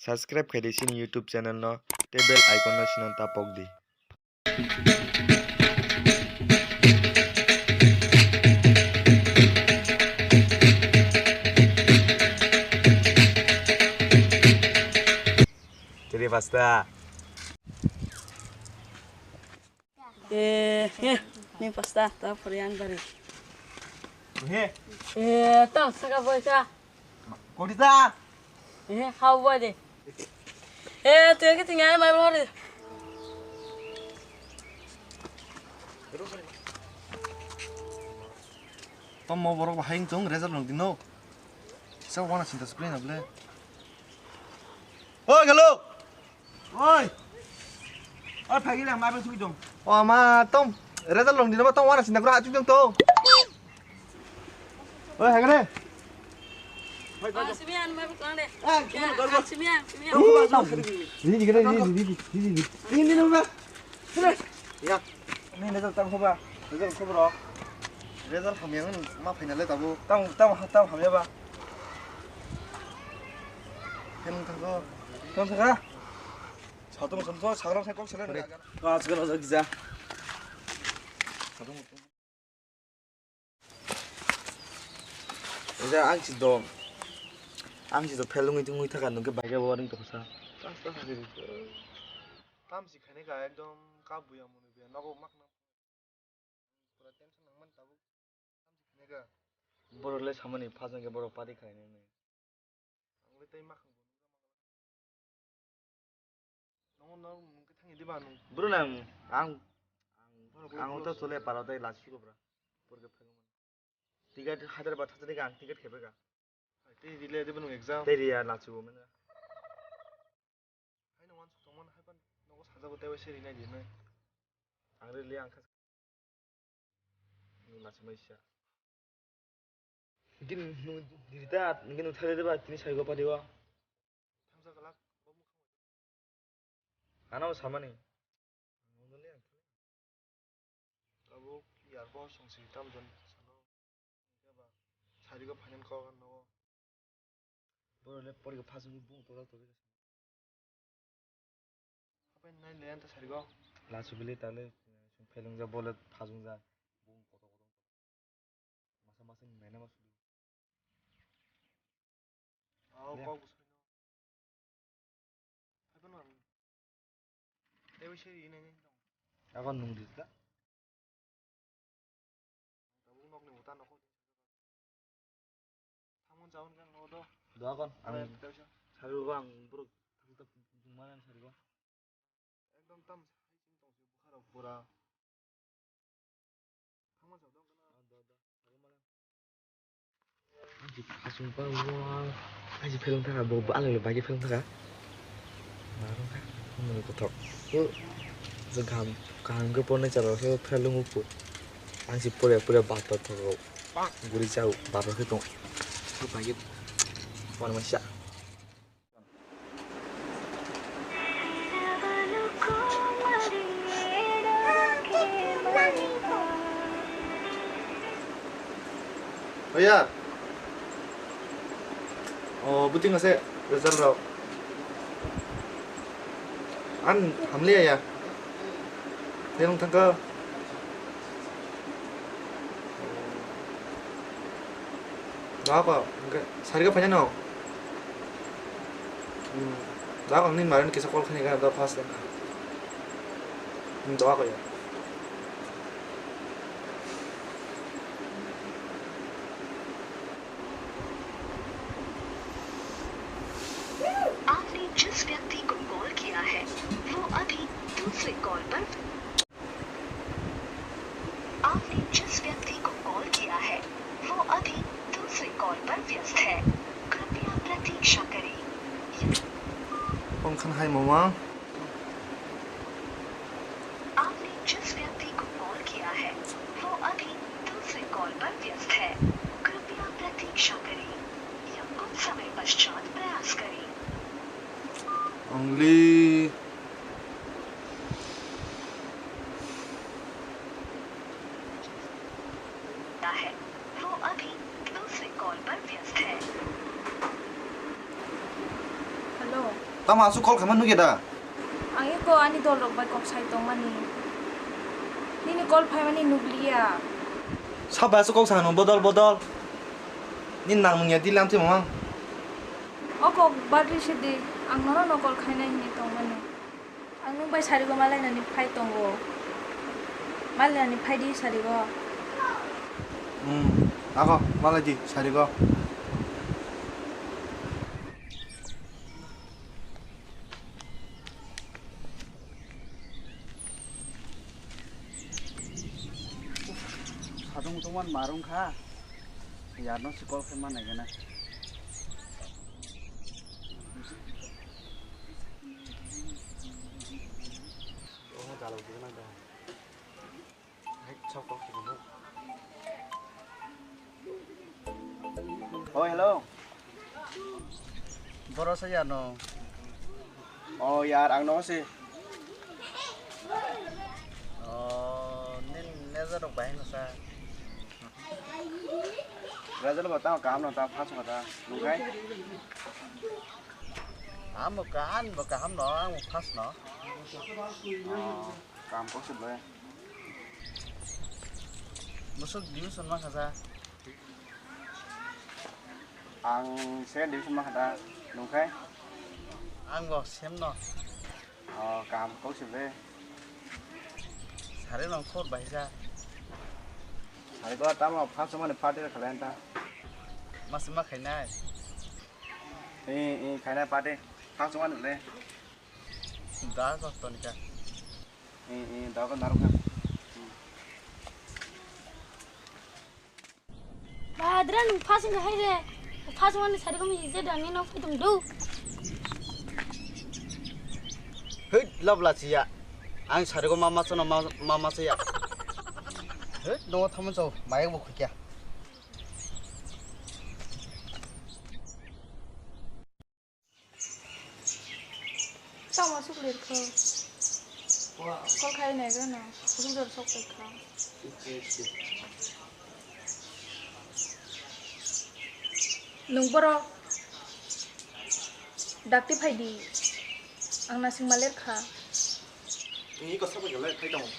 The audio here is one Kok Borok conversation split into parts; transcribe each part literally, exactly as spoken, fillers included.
Subscribe khai di chini YouTube channel no, tei bell icon no sina tapok di. Tiri pasta. Eh, eh, ni pasta, ta porian bari. He. Eh, tang saka boy ka. Kodi ta? Eh, how boy de? Eh, tu ke tinggal mai bari. Tomo borok bahai wngtong result rok dino. Sa wana sinta screen able. Oi, hello. Oi. Oi, phai gila, ma bang sui dong. O ma, tom. Result long dino ba tom wana sinta kura achu dong to. Oi, hagre. Ah, simian, ma bang de. Ah, simian, simian, simian. Ini gede, ini, ini, ini, ini. Ini, ini, ini. Ya, ini result tang khoba. Result khobor rok. Result hamya wng ma phaina le tabuk. Tang, tang, tang hamya ba. Hem thangko. Tang thangka. Satung samso sagrang sai kok selen. Ajkal ajak ja. Satung. Ida ang si do, ang si do phel wngwi tongwi thaka nungke baikhe bo ring tongsa. Tam si khaini ka ekdom ka buya mwnwi buya nogo makna. Pura tension nangman tabuk. Tam si khaini ka. Borok le samani phajang khe borok pari khainai. Ang le tei makhang bo nukha mangala. Nongo no mungke thangya diba nung? Bro nang, ang, ang, ang uta chole paro tei last week bra. Porke phaigo man. Ticket hajar ba thacha dega ang ticket khebe ga. Tei rile diba nung exam? Tei riya last week mena. Hai no wan suk tongman hai pan nogo sajago tei bai se rinai di nai. Ang rile ang kha. Nung lachimai sia. Nungke nung diri ta, nungke nung thari ba tini sai go pari o. Thamsa kalak, bo mukhang. Ano samani. Tabuk yar bo song si tam jon sano. Sari go phanan ko no. Boro le pori go phasung bung tola tola. Hapai nai le anta sarigo. Lasu bili tale, sung phelung ja bole phasung ja. Bung koto koto. Masa masa ni naina masu. Ao kok busai no. Hapai no. Tewi seri ini ni. Ako nung di ta. Tabuk nok ni utan nokho. Thangon jabon khe ang nogo do. Doagon ang. Sarigo ang borok thangta jungmani sarigo. Ekdom tam hai sing tong se bukharok bura. Thangon jabon khe. Ang si asung pa wang. Ang si phelung thaka bo, bo alai bai phelung thaka. Narung kha. Mung kothok. Ko. Je gam kaham khe pornai chalo khe phelung upo. Ang si pore pore bat bat thogo. Guri chao bat bat khe tong. Ko bai. Wan ma sha. Oya. Oh, buting ase result rok. An hamle ya. Tengong thangka. Dako, hwnkhe sarikhe phainai no? Hmm. Dako, nini mari kisa call khaini gana da first time. Hmm, dako ya. आपने जिस व्यक्ति को कॉल किया है, वो अभी दूसरे कॉल पर आपने जिस व्यक्ति को कॉल किया है, वो अभी दूसरे कॉल पर व्यस्त है। कृपया प्रतीक्षा करें। Wngkhan hai mama. आपने जिस व्यक्ति को कॉल किया है, वो अभी दूसरे कॉल पर व्यस्त है। कृपया प्रतीक्षा करें या कुछ समय पश्चात प्रयास करें। Only है। वो अभी दूसरे कॉल पर व्यस्त है। Hello. Tamo aswk call khaima nukya da? Ang eko ani dol rok bai kok sai tongmani. Nini call phaimani nukliya. Sabo aswk kok sanw bodol bodol. Nini nangmung ya di lamtwi mamang. O kok bagwi se di, ang nono no call khainai hinwi tongmani. Ang nwng bai sarigo malainani phai tongo. Malainani phai di sarigo. Hmm, ako malai di sarigo. Sadung tongman marung kha. Yarno si call khe manai gana. Oh, hello. Boro sa yarno. Oh, yar, ang no se. Oh, nin nezarok bahai no sa. Result bo tamo kaham no ta, pass wngkha ta, nungkhai? Amo kaham bo kaham no, amo pass no. Oh, kaham kok se ble. Bwswk division ma kha sa? Ang second division ma kha ta, nungkhai? Ang bo same no. Oh, kaham kok se ble. Sari no khor bai sa. Sari ko tamo first mani party khalai ta. Mas ma khainai. Eh, eh, khainai party. First mani le. Da ko tonika. Eh, eh, da ko narukha. Badra, nwng first wngkha hai de. First wngmani sari kami je dani no phaitong do. Hei, labla chiya. Ang sari ko mama sono ma-, mama saya. Hei, no thaman so, mayek bo khukya. Tamo aswk lir kho? Call khai nai gana. Aswk jor sok pai kha. Nwng borok dakti phai di. Ang nasingma ler kha. Nini kosa bai phai tongo.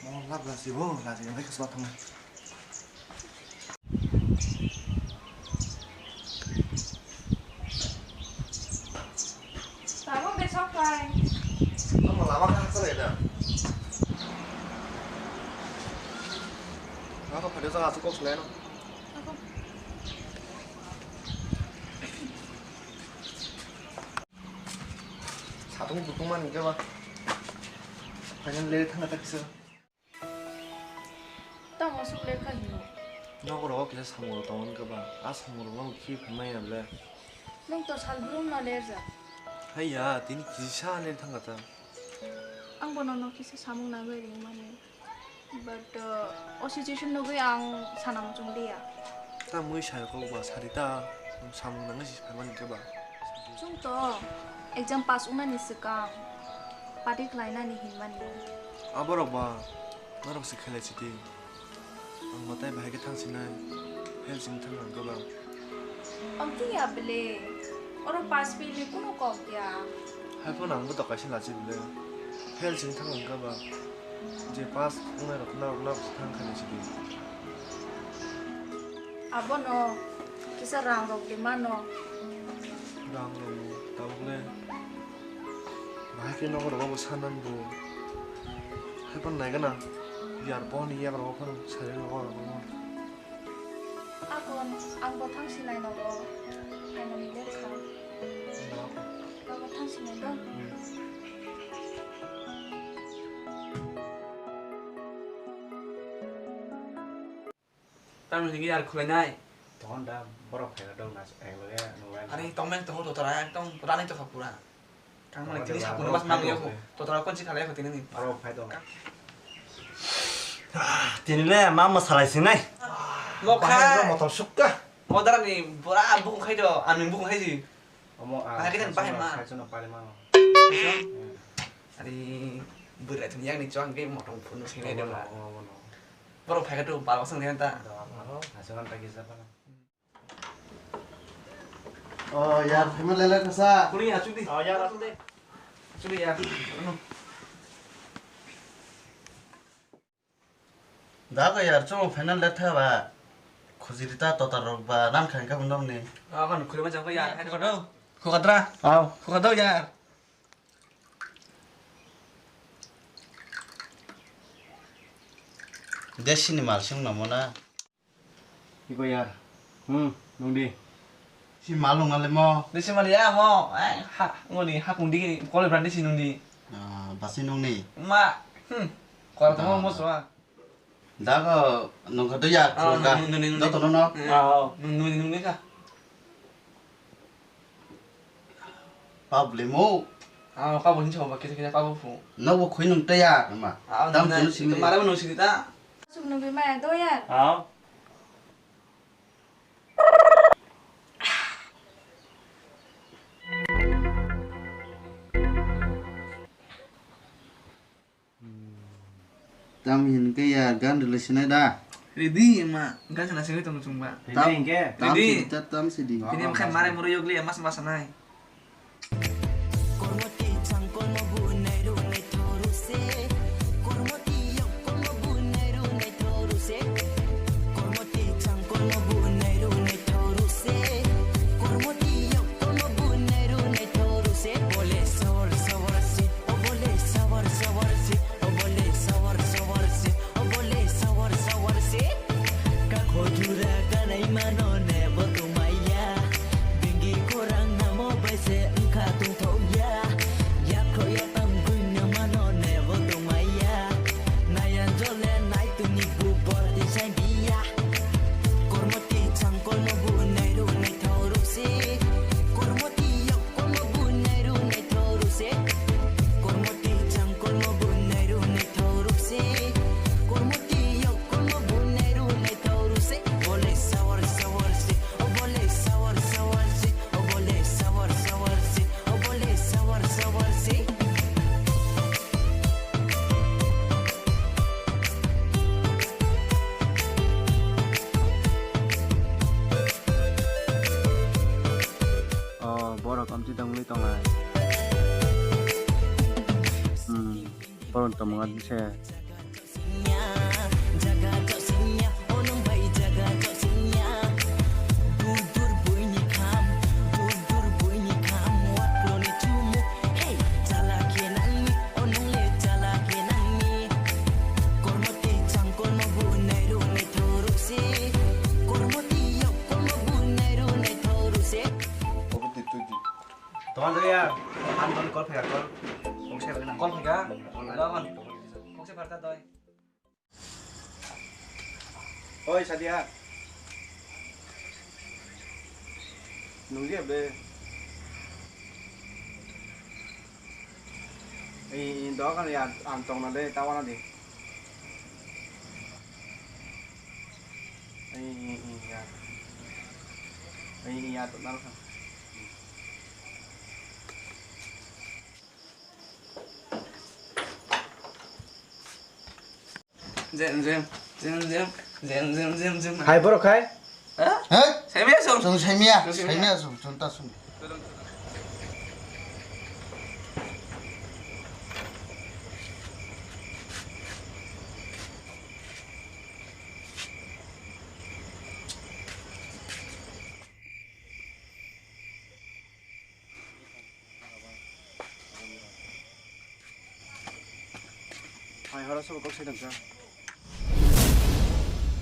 Mo lab lasi bo, lasi nang khe swbak thangna. Tamo besok kai. Tamo lama kha sa le da. Ako phade sa asu kok sele no. Ako. Satung kutung mani khe ba. Final le thangna ta kisa. Tamo aswk le kha hino. Nogo rogo kisa samung rok tongo khe ba. A samung rok no khi phaimaya ble. Nwng to sal brum no lerja. Haiya, tini kisa le thangka ta. Ang bo nono kisa samung nangwi ringmani. But, uh, o situation nugwi ang sana muchung liya. Ta mui sai kok ba sari ta, samung nangwi si phaimani khe ba. Chwng to exam pass wngnani swkang party khlainani hinmani. Aborok ba, norok se khelai sidi. Ang matai bahai khe thang sinai, fail sing thang ang khe ba. Amtwi ya bele, oro pass fail ni kunu kok ya. Hai phano ang bo to kaisa lachi bele, fail sing thang ang khe ba. Je pass wngnai rok narok narok se thang khainai sidi. Abono kisa rang rok de mano. Rang rok tabuk le. Bahai khe nogo rogo bo sanan bo. Hai phano nai gana. Yar pohni yak rogo phano sai rogo rogo. Akon, ang bo thang sinai nogo. Hai mani le kha. Nogo thang sinai do. Hmm. Tamni hwnwi yar khwlainai. Tongda borok phaina dong na, ang lage nunglaina. Ani tongmeng tongo totora, ekdom ranai tokha pura. Tongmani tini sapungno mas mangliya kho. Totora konsi khalai kho tini ni. Borok phai dong. Ah, tini le ma masalai sinai. Mokha. Bahai motom sukka. Modarani bora bukung khai do, ani bukung khai di. Omo a. Bahai khe bahai ma. Khai sono pari mano. Ari bwrwi tini yang ni chwng khe motom phunu sinai de ma. Omo no, omo no. Borok phaikha tu pal wasang liyan ta. Oh, yar, phaima lele kasa. Kuli ya, chudi. Oh, yar, chudi. Chudi ya. Dago yar, chwng final le tha ba. Khujiri ta totar rok ba, nan khan ka bundam ni. Ah, kan khulima jang ba yar. Hai ko do. Khukadra. Aw. Khukadra yar. Desi ni mal sing namo na. Iko yar. Hmm, nungdi. Si malung nalai mo. Desi mali ya mo. Ai, ha, ngoni hakung di kini, kole brandi si nungdi. Ah, basi nungni. Ma, hmm. Kor tamo mo swa. Dago nungkha do ya, ah, joto no no. Ah, oh. Nungni nungni ka. Pablo mo. Ah, pabo hinsa ba kisa kisa pabo fu. Nobo khoi nung taya ma. Ah, dam nung tunu simi. Mara nung sidi ta. Sum nung bi maya do ya. Ah. Tam hin ke ya gan rwlai sinai da. Ready ma gan sana sini tong chungba. Tam, ready hingke? Tam ready. Sidi ta tam sidi. Tini mkhe mare muru yogli mas mas nai. Obole sawar sawar se, obole sawar sawar se. Kakho jura kanai mano nebo tongmaiya. Bingi khorang namo bai se wngkha tongthokya. Yakho yatam guino mano nebo tongmaiya. Nayan jole nai tongni bu bordi sai biya. Kormo twi chang kolmo bu nai ru nai thok ruk se. Kormo twi yok kolmo bu nai ru nai thok ruk se. Kormo Twi chang kolmo bu nai ru nai thok ruk se. Kormo twi yok kolmo bu nai ru nai thok ruk se. Obole sawar sawar se. Obole sawar sawar se. Obole sawar sawar se. Obole sawar sawar se. Oh, borok amchi tongwi tongnai. Hmm, borok tongmani se. Tong ya, an tong call phaikha call. Kok se phaikha. Call phaikha. Lo hon. Kok se pharta doi. Oi, Sadia. Nungji be. Ei, ei, dokan ya, ang tongna de, tawana de. Ei, ei, ei, ya. Ei, ei, ya, to nal kha. Jem, jem, jem, jem, jem, jem, jem, jem. Hai, borok hai? Ha? Hai? Saimaya song? Song saimaya, song saimaya. Saimaya song, song ta song. Hai, horo sobo kok sai tongsa.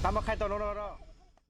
Tamo khai tongno oro?